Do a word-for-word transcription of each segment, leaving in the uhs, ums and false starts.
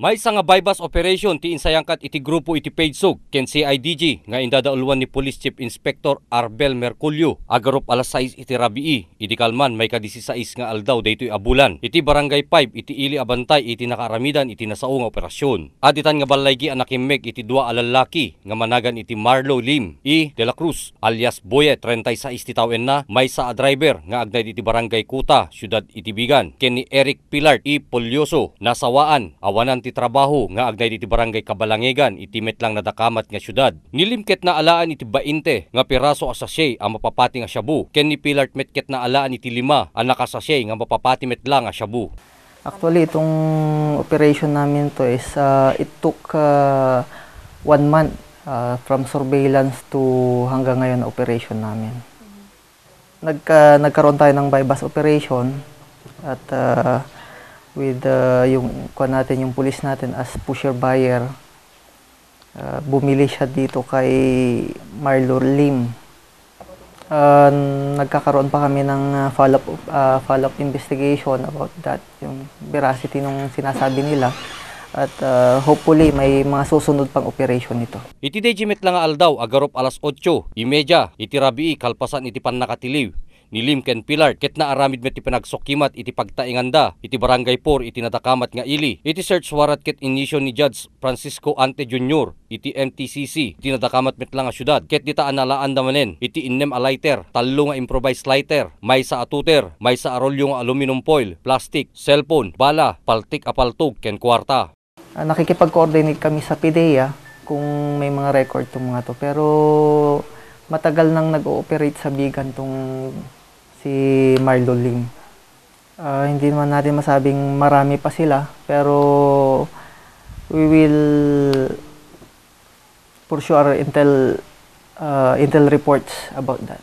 Maysa nga buy-bust operation ti insayangkat iti grupo iti PDSOG ken C I D G nga indadauluan ni Police Chief Inspector Arbel Merculio, agarup alas sais iti rabii, idi kalman maikadisisais nga aldaw daytoy a bulan, iti Barangay five iti ili a bantay iti nakaaramidan iti nasao nga operasyon. Additan nga ballaygi a nakimmeg iti dua a lallaki nga managan iti Marlo Lim E. De La Cruz alias Boyet, treinta y seis ti tawenna, maysa a driver nga agnaed iti Barangay Cuta, Siudad iti Vigan, ken ni Eric Pilart E. Polioso, nasawaan, awanan ti trabaho, nga agnaed iti Barangay Kabalangegan iti met lang nadakamat nga siudad. Ni Lim ket naalaan iti bainte nga piraso a sachet a mapapati nga shabu, ken ni Pilart met ket naalaan iti lima a nakasachet nga mapapati met lang a shabu. Actually, itong operation namin to is, ah, it took, ah, one month, ah, from surveillance to hanggang ngayon na operation namin. Nagka-, nagkaroon tayo ng buy-bust operation at, ah, with, ah, yung, kuwan natin, yung police natin as pusher buyer. Ah, bumili siya dito kay Marlo Lim. Ah, nagkakaroon pa kami ng, ah, follow-up, ah, follow-up investigation about that, yung veracity nung sinasabi nila. At, ah, hopefully, may mga susunod pang operation nito. Iti daydi met la nga aldaw, agarup alas otso y media iti rabii, kalpasan iti pannakatiliw ni Lim ken Pilart, ket naaramid met ti panagsukimat iti pagtaenganda iti Barangay four iti nadakamat nga ili. Iti search warrant ket inisyu ni Judge Francisco Ante Junior iti M T C C iti nadakamat met la nga siudad, ket dita a naalaanda manen iti innem a lighter, tallo nga improvised lighter, maysa a toter, maysa a rolyo nga aluminum foil, plastic, cellphone, bala, paltik a paltog, ken kuwarta. Ah, nakikipag-coordinate kami sa PDEA kung may mga record tong mga to. Pero matagal nang nag-ooperate sa Vigan tong si Marlo Lim. Ah, hindi naman natin masabing marami pa sila, pero we will for sure intel, ah, intel reports about that.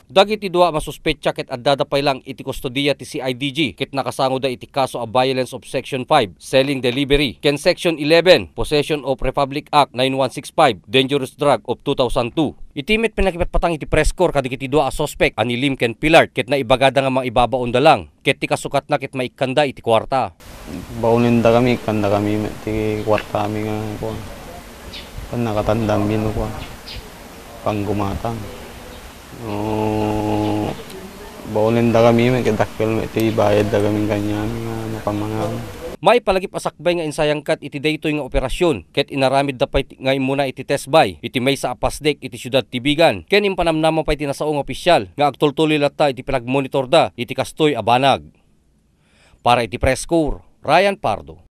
Dagiti dua a masuspetsa ket addada pay lang iti kustodiya ti C I D G ket nakasangoda iti kaso a violence of Section five, selling delivery, ken Section eleven, Possession of Republic Act nine one six five, dangerous drug of two thousand two. Iti met pannakipatpatang iti press corps kadagiti dua a suspek a ni Lim ken Pilart ket naibagada nga mangibabaonda lang ket ti kasukatna ket maikkanda iti kuwarta. Baonenda kami, ikkanda kami met ti kuwarta mi nga kuan. Pannakatandami no kuan. Panggumatang. No, baonenda kami met, ket dakkel met ti bayadda kami kaniami nga napamangan. Maipalagip a sakbay nga insayangkat iti daytoy nga operasyon, ket inaramidda pay ti, nga immuna iti test buy iti maysa a pasdek iti siudad ti Vigan, ken impanamnama pay ti nasao nga opisyal nga agtultuloy latta iti panagmonitorda iti kastoy a banag. Para iti Press Corps, Ryan Pardo.